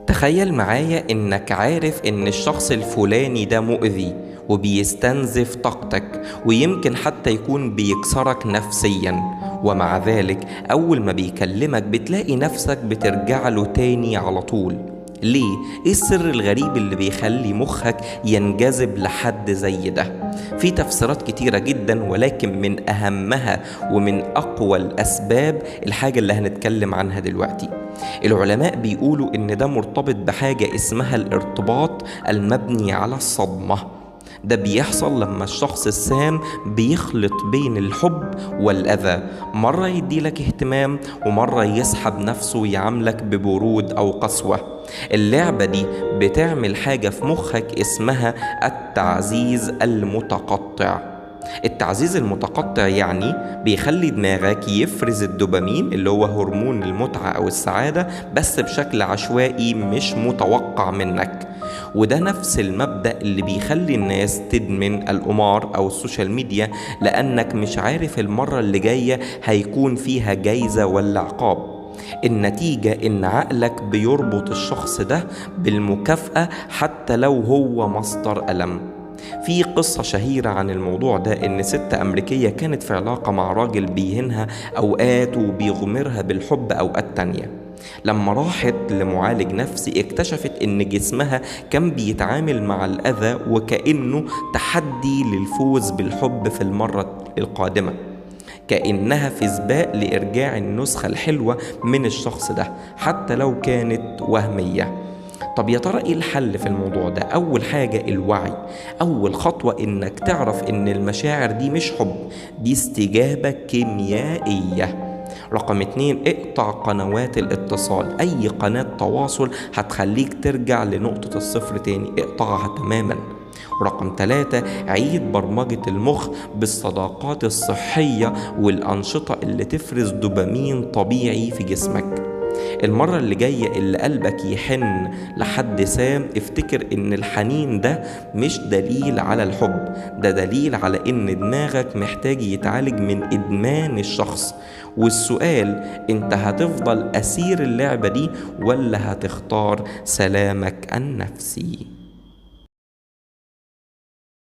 تخيل معايا إنك عارف إن الشخص الفلاني ده مؤذي وبيستنزف طاقتك، ويمكن حتى يكون بيكسرك نفسيا، ومع ذلك أول ما بيكلمك بتلاقي نفسك بترجع له تاني على طول. ليه؟ إيه السر الغريب اللي بيخلي مخك ينجذب لحد زي ده؟ في تفسيرات كتيرة جدا، ولكن من أهمها ومن أقوى الأسباب الحاجة اللي هنتكلم عنها دلوقتي. العلماء بيقولوا إن ده مرتبط بحاجة اسمها الارتباط المبني على الصدمة. ده بيحصل لما الشخص السام بيخلط بين الحب والأذى، مرة يديلك اهتمام ومرة يسحب نفسه ويعاملك ببرود أو قسوة. اللعبة دي بتعمل حاجة في مخك اسمها التعزيز المتقطع. التعزيز المتقطع يعني بيخلي دماغك يفرز الدوبامين اللي هو هرمون المتعة أو السعادة، بس بشكل عشوائي مش متوقع منك. وده نفس المبدأ اللي بيخلي الناس تدمن القمار أو ال social media، لأنك مش عارف المرة اللي جاية هيكون فيها جايزة ولا عقاب. النتيجة إن عقلك بيربط الشخص ده بالمكافأة حتى لو هو مصدر ألم. في قصة شهيرة عن الموضوع ده، إن ست أمريكية كانت في علاقة مع راجل بيهنها أوقات وبيغمرها بالحب أوقات تانية. لما راحت لمعالج نفسي اكتشفت إن جسمها كان بيتعامل مع الأذى وكأنه تحدي للفوز بالحب في المرة القادمة، كأنها في سباق لإرجاع النسخة الحلوة من الشخص ده حتى لو كانت وهمية. طب يا ترى ايه الحل في الموضوع ده؟ اول حاجة الوعي. اول خطوة انك تعرف ان المشاعر دي مش حب، دي استجابة كيميائية. رقم 2، اقطع قنوات الاتصال. اي قناة تواصل هتخليك ترجع لنقطة الصفر تاني، اقطعها تماما. ورقم 3، عيد برمجة المخ بالصداقات الصحية والأنشطة اللي تفرز دوبامين طبيعي في جسمك. المرة اللي جاية اللي قلبك يحن لحد سام، افتكر ان الحنين ده مش دليل على الحب، ده دليل على ان دماغك محتاج يتعالج من ادمان الشخص. والسؤال، انت هتفضل اسير اللعبة دي ولا هتختار سلامك النفسي؟